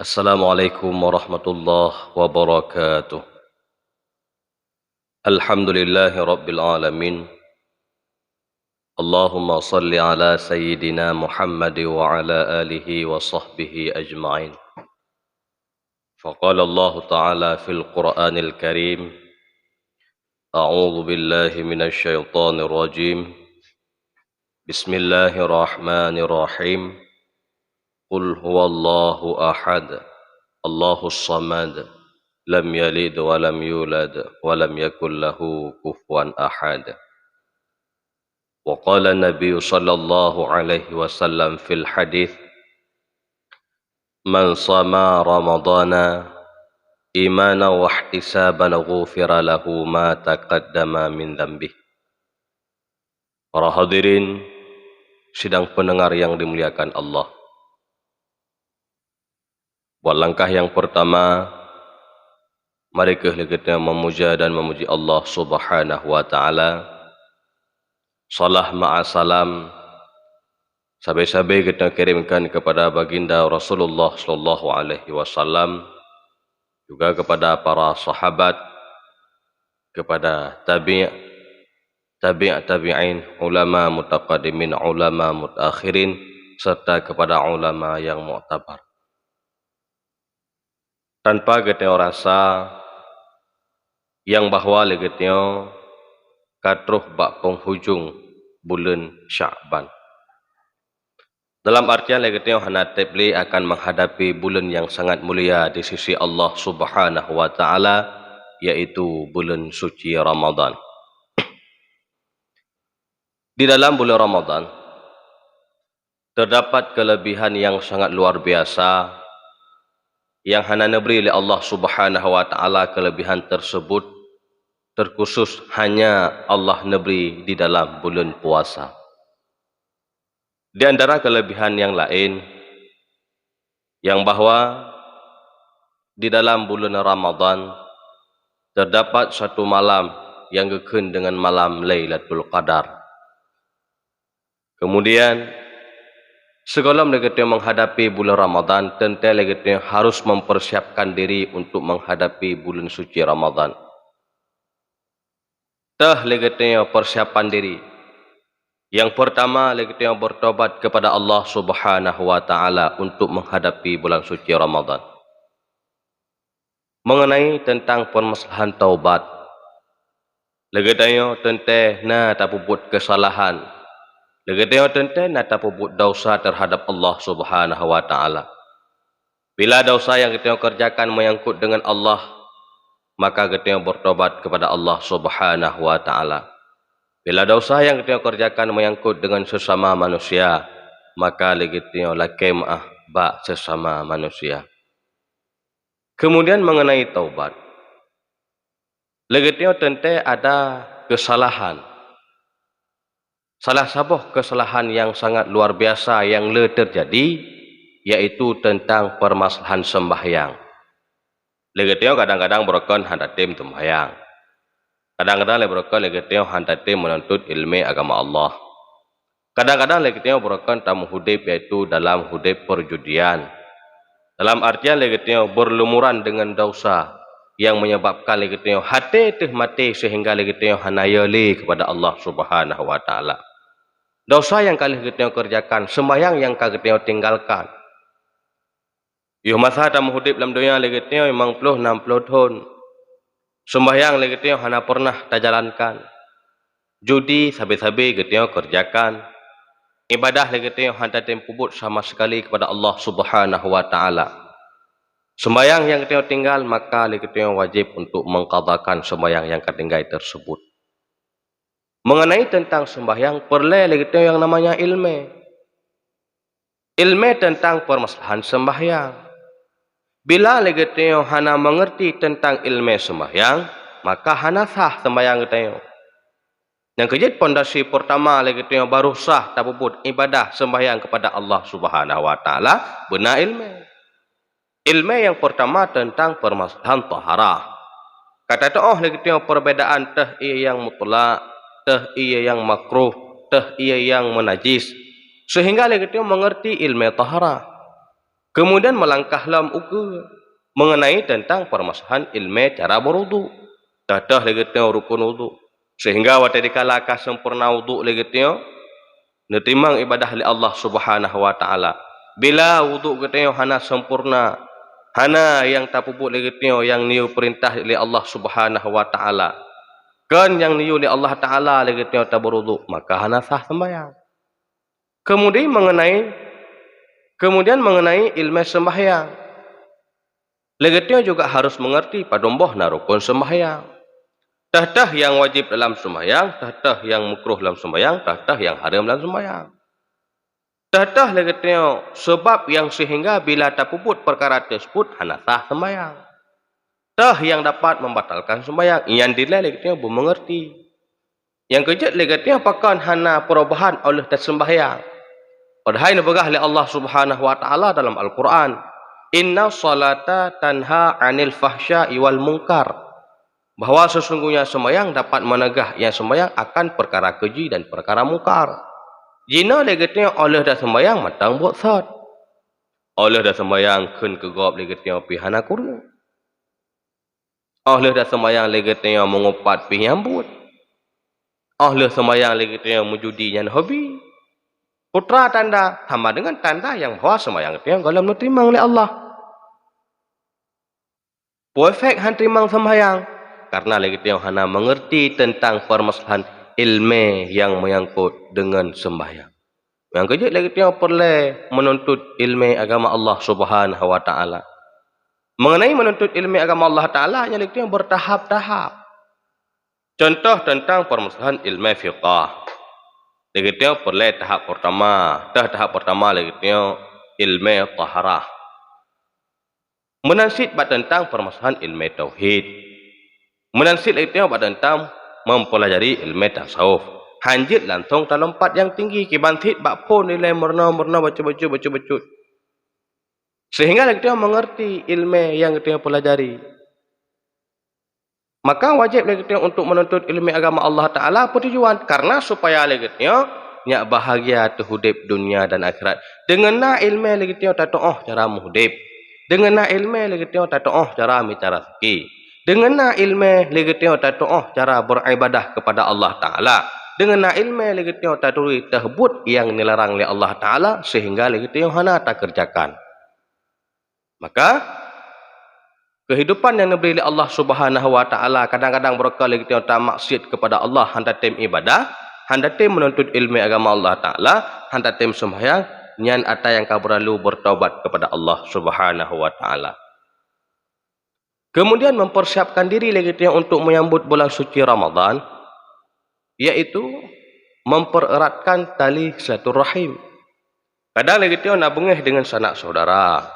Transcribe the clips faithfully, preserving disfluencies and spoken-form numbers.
Assalamualaikum warahmatullahi wabarakatuh. Alhamdulillahi rabbil alamin. Allahumma salli ala sayyidina Muhammad wa ala alihi wa sahbihi ajma'in. Faqala Allahu ta'ala fil Qur'anil Karim, a'udzu billahi minasy syaithanir rajim. Bismillahirrahmanirrahim. Qul huwallahu ahad. Allahus samad. Lam yalid wa lam yulad wa lam yakul lahu kufuwan ahad. Wa qala Nabi sallallahu alaihi wasallam fil hadits, "Man shama Ramadhana imanan wa ihtisaban ghufira lahu ma taqaddama min dzanbih." Para hadirin sidang pendengar yang dimuliakan Allah. Buat langkah yang pertama, mari keuh lé geutanyoe meumuja dan meumuji Allah Subhanahu wa Ta'ala. Salah ma'a salam sabe-sabe geutanyoe kirimkan kepada Baginda Rasulullah sallallahu alaihi wasallam, juga kepada para sahabat, kepada tabi', tabi' tabi'in, ulama mutaqaddimin, ulama mutaakhirin, serta kepada ulama yang muktabar. Tanpa geutanyoe rasa nyang bahwa lé geutanyoe ka troh bak penghujung buleuen Sya'ban. Dalam artian lé geutanyoe hana treb lé akan menghadapi buleuen nyang sangat mulia di sisi Allah Subhanahu wa Ta'ala, yaitu buleuen suci Ramadan. Di dalam buleuen Ramadan, terdapat kelebihan yang sangat luar biasa yang hana neubri lé Allah Subhanahu wa Ta'ala. Kelebihan tersebut terkhusus hanya Allah neubri di dalam buleuen puasa. Di antara kelebihan yang laén, nyang bahwa di dalam buleuen Ramadan terdapat satu malam nyang geukheun deungon malam Lailatul Qadar. Kemudian, sigohlom lé geutanyoe menghadapi buleuen Ramadan, teuntée lé geutanyoe harus mempersiapkan diri untuk menghadapi buleuen suci Ramadan. Teuh lé geutanyoe persiapan diri. Nyang pertama, lé geutanyoe bertobat kepada Allah Subhanahu wa Ta'ala untuk menghadapi bulan suci Ramadan. Mengenai tentang permasalahan taubat, lé geutanyoe teuntée na tapeubuet keusalahan, lé geutanyoe teuntée na tapeubuet desya terhadap Allah Subhanahu wa Ta'ala. Bila desya nyang geutanyoe kerjakan menyangkut deungon Allah, maka geutanyoe bertobat kepada Allah Subhanahu wa Ta'ala. Bila desya nyang geutanyoe kerjakan menyangkut deungon sesama manusia, maka lé geutanyoe lakée meuáh bak sesama manusia. Kemudian mengenai taubat, lé geutanyoe teuntée ada keusalahan. Salah saboh keusalahan nyang sangat luar biasa nyang le teujadi, yaitu teuntang permasalahan seumbahyang. Lé geutanyoe kadang-kadang beureukan hana tem seumbahyang. Kadang-kadang lé beureukan lé geutanyoe hana tem meununtot iéleumé agama Allah. Kadang-kadang lé geutanyoe beureukan tameuhudép, yaitu dalam hudép perjudian. Dalam artian lé geutanyoe beurlumuran deungon desya nyang menyebabkan lé geutanyoe até teuh maté seuhingga lé geutanyoe hana yo lé kepada Allah Subhanahu wa Ta'ala. Desya nyang ka lheueh geutanyoe kerjakan, seumbahyang nyang ka geutanyoe tinggalkan. Yoh masa tameuhudép lam donya lé geutanyoe limong ploh nam ploh thon, seumbahyang lé geutanyoe hana peureunah tajalankan. Judi sabe-sabe geutanyoe kerjakan. Ibadah lé geutanyoe hana tem peubuet sama sekali kepada Allah Subhanahu wa Ta'ala. Seumbahyang nyang geutanyoe tinggal, maka lé geutanyoe wajéb untuk mengqadhakan seumbahyang nyang ka tinggai tersebut. Mengenai tentang seumbahyang, peureulée lé geutanyoe nyang namanya iéleumé. Iéleumé tentang permasalahan seumbahyang. Bila lé geutanyoe hana meungeurti tentang iéleumé seumbahyang, maka hana sah seumbahyang geutanyoe. Nyang keu jeuet pondasi peurtama lé geutanyoe baru sah tapeubuet ibadah seumbahyang kepada Allah Subhanahu wa Ta'ala, beuna iéleumé. Iéleumé nyang peurtama teuntang peumasalahan taharah. Ka tateu'oh lé geutanyoe peurbedaan teuh ié nyang mutlak, teuh ié nyang makruh, teuh ié nyang meunajis, seuhingga lé geutanyoe meungeurti iéleumé taharah. Kemudian meulangkah lom ukeue mengenai teuntang peumasalahan ilmé cara beuruduk. Teuh-teuh lagée tanyoe rukun uduk. Sehingga watée dikala ka sempurna uduk lagée tanyoe, neutimang ibadah lé Allah Subhanahu wa Taala. Bila uduk geutanyoe hana sempurna, hana nyang tapeubuet lagée tanyoe nyang neuyue peurintah lé Allah Subhanahu wa Taala, kon nyang neuyue lé Allah Taala lagée tanyoe tabeuruduk, maka hana sah sembahyang. Kemudian mengenai, kemudian mengenai ilmé sembahyang. Lagée tanyoe juga harus mengerti padum boh na rukun sembahyang. Teuh-teuh nyang wajéb dalam sembahyang, teuh-teuh nyang makruh lam sembahyang, teuh-teuh nyang hareuem lam sembahyang. Teuh-teuh lagée tanyoe sabab nyang sehingga bila tapeubuet peukara teuseubut hana sah sembahyang. Teuh nyang dapat membatalkan sembahyang, nyan dilée lagée tanyoe beumeungerti. Nyang keujeuet lagée tanyoe pakon hana perubahan óh lheueh taseumbahyang. Padahai neupeugah lé Allah Subhanahu wa Taala dalam Al-Qur'an, "Inna salata tanha 'anil fahsya'i wal munkar." Bahwa sesungguhnya sembahyang dapat meunegah nyang sembahyang akan peukara keuji dan peukara mungkar. Jinoe lagée tanyoe óh lheueh taseumbahyang mantong buet sot. Óh lheueh taseumbahyang kheun keu gob lagée tanyoe pih hana kureueng. Óh lheueh taseumbahyang lagée tanyoe meungupat pih nyan buet. Óh lheueh seumbahyang lagée tanyoe meujudi nyan hobi. Peue tanda? Sama deungon tanda nyang bahwa seumbahyang tanyoe gohlom neutimang lé Allah. Peue efek hana timang seumbahyang? Karena lagée tanyoe hana meungerti teuntang peumasalahan ilmé nyang meunyangkot deungon seumbahyang. Nyang keujeuet lagée tanyoe peureulée meununtut ilmé agama Allah Subhanahu wa Taala. Mengenai meununtut ilmé agama Allah Taala, nyan lagée tanyoe beurtahap-tahap. Contoh teuntang peumasalahan ilmé fiqah. Lagée tanyoe peureulée tahap peurtama, teuh tahap peurtama lagée tanyoe ilmé taharah. Meunan cit bak teuntang peumasalahan ilmé tauhid. Meunan cit lagée tanyoe bak teuntang mempeulajari ilmé tasawuf. Hana jeuet langsong talompat nyang tinggi, kiban cit bak phon ilée meurunoe-meurunoe bacut-bacut, bacut-bacut. Sehingga lagée tanyoe meungerti ilmé nyang geutanyoe peulajari. Maka wajéb lé geutanyoe untuk meununtut ilmé agama Allah Taala. Peue tujuan? Karena supaya lé geutanyoe nyak bahagia teuh udeb dunia dan akhirat. Deungon na ilmé lé geutanyoe tatuoh cara meuudeb. Deungon na ilmé lé geutanyoe tatuoh cara mita raseuki. Deungon na ilmé lé geutanyoe tatuoh cara beuribadah keupada Allah Taala. Deungon na ilmé lé geutanyoe taturi teuh buet nyang neularang lé Allah Taala sehingga lé geutanyoe hana takeureujakan. Maka, keuhidupan nyang neubri lé Allah Subhanahu wa Taala kadang-kadang beureukat lé geutanyoe tamaksiet keupada Allah, hana tatem ibadah, hana tatem meununtut ilmé agama Allah Taala, hana tatem seumbahyang, nyan atra nyang ka beurlalu beurtaubat keupada Allah Subhanahu wa Taala. Kemudian mempersiapkan diri lé geutanyoe untuk menyambut bulan suci Ramadan, yaitu mempereratkan tali silaturahim. Kadang lé geutanyoe na beungéh deungon sanak syedara,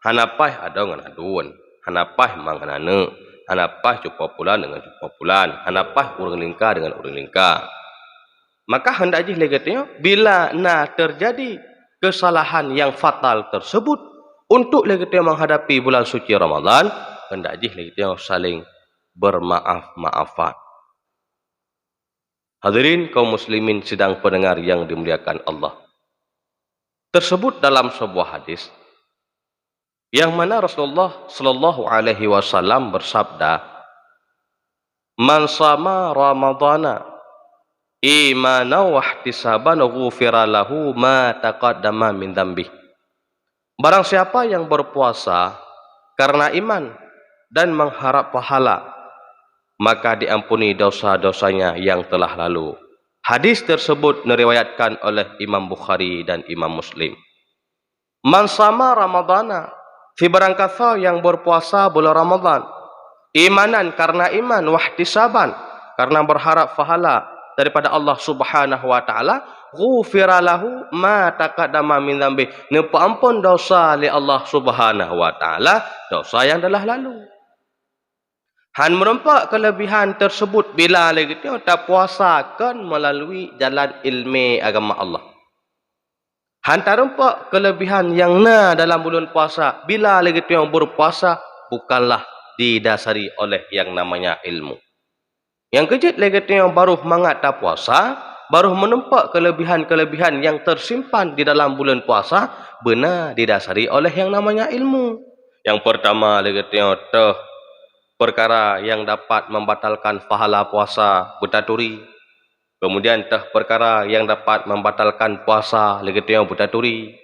hana paih adoe ngon aduen, hana paih ma ngon aneuk, hana paih cupo pulan deungon cupo pulan, hana paih ureuëng lingka deungon ureuëng lingka. Maka hendak jih lé geutanyoe bila na teujadi keusalahan nyang fatal teuseubut, untuk lé geutanyoe meuhadapi bulan suci Ramadan, hendak jih lé geutanyoe saléng beumaáf-maáfan. Hadirin kaum muslimin sidang peundengar nyang dimuliakan Allah. Teuseubut dalam seubuah hadis, nyang mana Rasulullah sallallahu alaihi wasallam beusabda, "Man shama Ramadhana imanan wahtisaban ghufira lahu ma taqaddama min dzanbih." Barang siapa yang berpuasa karena iman dan mengharap pahala, maka diampuni dosa-dosanya yang telah lalu. Hadis tersebut diriwayatkan oleh Imam Bukhari dan Imam Muslim. "Man shama Ramadhana," sibarang kasoe nyang berpuasa bulan Ramadan, "imanan," karena iman, "wahtisaban," karena berharap pahala daripada Allah Subhanahu wa Taala, "ghufira lahu ma taqaddama min dzanbih," neupeuampon dosa lé Allah Subhanahu wa Taala, dosa nyang telah lalu. Hán meureumpok keuleubihan teuseubut bila lé geutanyoe tapuasa kon meulalui jalan ilmé agama Allah. Hán tarumpok keuleubihan nyang na dalam buleuen puasa bila lé geutanyoe beureupuasa bukanlah didasari oleh nyang namanya ilmu. Nyang keujeuet lé geutanyoe barô mangat tapuasa, barô meunumpok keuleubihan-keuleubihan nyang teusimpan di dalam buleuen puasa, beuna didasari oleh yang namanya ilmu. Yang pertama lagée tanyoe teuh perkara yang dapat membatalkan pahala puasa beutaturi. Kemudian teuh perkara yang dapat membatalkan puasa lagée tanyoe beutaturi.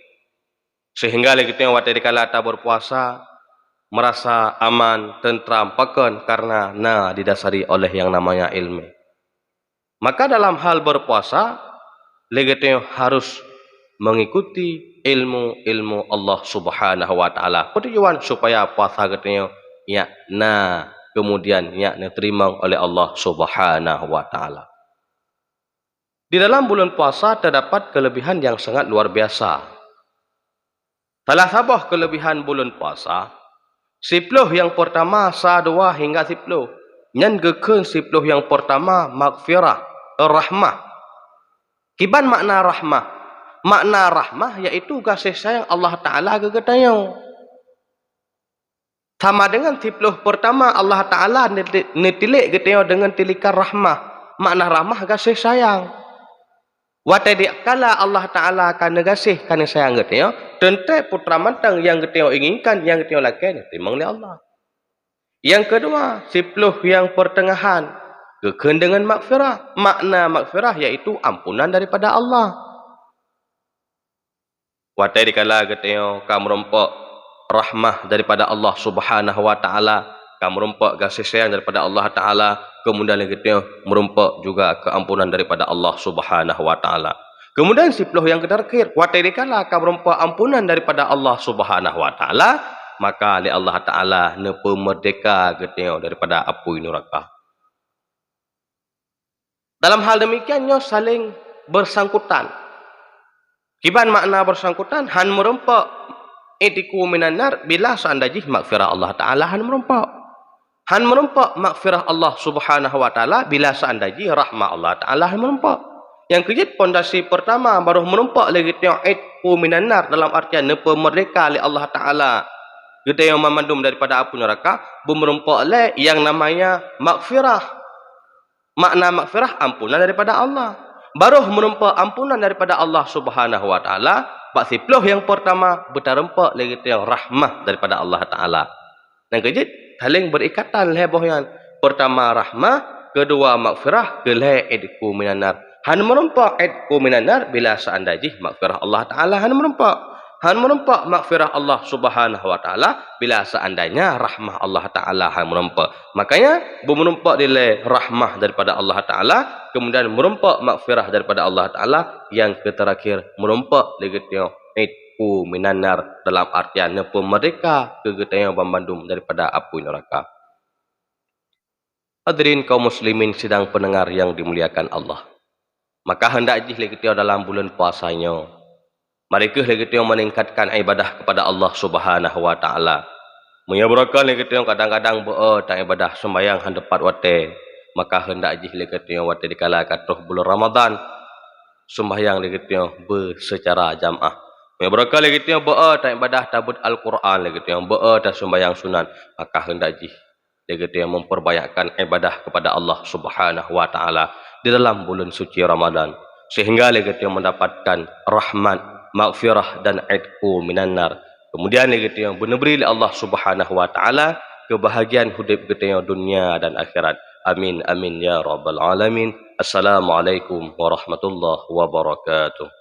Sehingga lagée tanyoe watée dikala taberpuasa merasa aman, tentram, pakon karena na didasari oleh yang namanya ilmu. Maka dalam hal berpuasa, lagée tanyoe harus mengikuti ilmu-ilmu Allah Subhanahu wa Taala. Peue tujuan? Supaya puasa geutanyoe nyak na, kemudian nyak neuteurimong oleh Allah Subhanahu wa Taala. Di dalam bulan puasa terdapat kelebihan yang sangat luar biasa. Salah saboh kelebihan bulan puasa, siploh nyang pertama, sa, dua hingga siploh. Nyan geukheun siploh nyang pertama maghfirah, rahmah. Kiban makna rahmah? Makna rahmah yaitu gaséh sayang Allah Taala keu geutanyoe. Sama dengan siploh pertama Allah Taala neutilék geutanyoe deungon tilikan rahmah. Makna rahmah gaséh sayang. Watée dikala Allah Taala ka neugaséh, ka neusayang geutanyoe, teuntée putra mantong nyang geutanyoe inginkan, nyang geutanyoe lakée, neuteurimong lé Allah. Nyang keudua, siploh nyang peuteungahan, geukheun deungon maghfirah. Makna maghfirah yaitu ampunan daripada Allah. Watée dikala geutanyoe ka meurumpok rahmah daripada Allah Subhanahu wa Taala, ka meurumpok gaséh sayang daripada Allah Taala, kemudian lé geutanyoe meurumpok juga keuampunan daripada Allah Subhanahu wa Taala. Kemudian siploh nyang keuterakhir, watée dikala ka meurumpok ampunan daripada Allah Subhanahu wa Taala, maka lé Allah Taala neupeumeurdeka geutanyoe daripada apui nuraka. Dalam hal demikian nyoe saling bersangkutan. Kiban makna bersangkutan? Han meurumpok itqu minan nar bila seandai jih maghfirah Allah Taala han meurumpok. Han meurumpok maghfirah Allah Subhanahu wa Taala bila seandai jih rahmah Allah Taala han meurumpok. Nyang keujeuet, pondasi pertama baroh meurumpok lé geutanyoe itqu minan nar, dalam artian neupeumeurdeka lé Allah Taala geutanyoe banmandum daripada apui nuraka, beumeurumpok lé nyang namanya maghfirah. Makna maghfirah, ampunan daripada Allah. Baroh meurumpok ampunan daripada Allah Subhanahu wa Taala, bak siploh nyang pertama beutarumpok lé geutanyoe rahmah daripada Allah Taala. Nyang keujeuet, saléng beurikatan lhée boh nyan. Pertama rahmah, keudua maghfirah, keulhée itqu minan nar. Han meurumpok itqu minan nar bila seandai jih maghfirah Allah Taala han meurumpok. Han meurumpok maghfirah Allah Subhanahu wa Taala bila seandainya rahmah Allah Taala han meurumpok. Makanya, beumeurumpok dilée rahmah daripada Allah Taala, kemudian meurumpok maghfirah daripada Allah Taala, nyang keuterakhir meurumpok lé geutanyoe itqu minan nar, dalam artian neupeumeurdeka keu geutanyoe banmandum daripada apui nuraka. Hadirin kaum muslimin sidang peundengar nyang dimuliakan Allah. Maka heundak jih lé geutanyoe dalam buleuen puasa nyoe, mari kheueh lé geutanyoe meuningkatkan iébadah keupada Allah Subhanahu wa Taala. Meunyoe beureukan lé geutanyoe kadang-kadang beu-e taiébadah, seumbahyang han teupat watée, maka heundak jih lé geutanyoe watée dikala ka troh buleuen Ramadhan, seumbahyang lé geutanyoe beuseucara jamaah. Meunyoe beureukan lé geutanyoe beu-e taiébadah, tabeuet Al-Qur'an lé geutanyoe, beu-e taseumbahyang sunat, maka heundak jih lé geutanyoe memperbanyakkan iébadah keupada Allah Subhanahu wa Taala di dalam buleuen suci Ramadhan, sehingga lé geutanyoe meundapatkan rahmat, maghfirah dan itqu minan nar. Keumudian lé geutanyoe beuneubri lé Allah Subhanahu wa Taala keubahgiaan udeb geutanyoe dunia dan akhirat. Amin, amin, ya rabbal alamin. Assalamualaikum warahmatullahi wabarakatuh.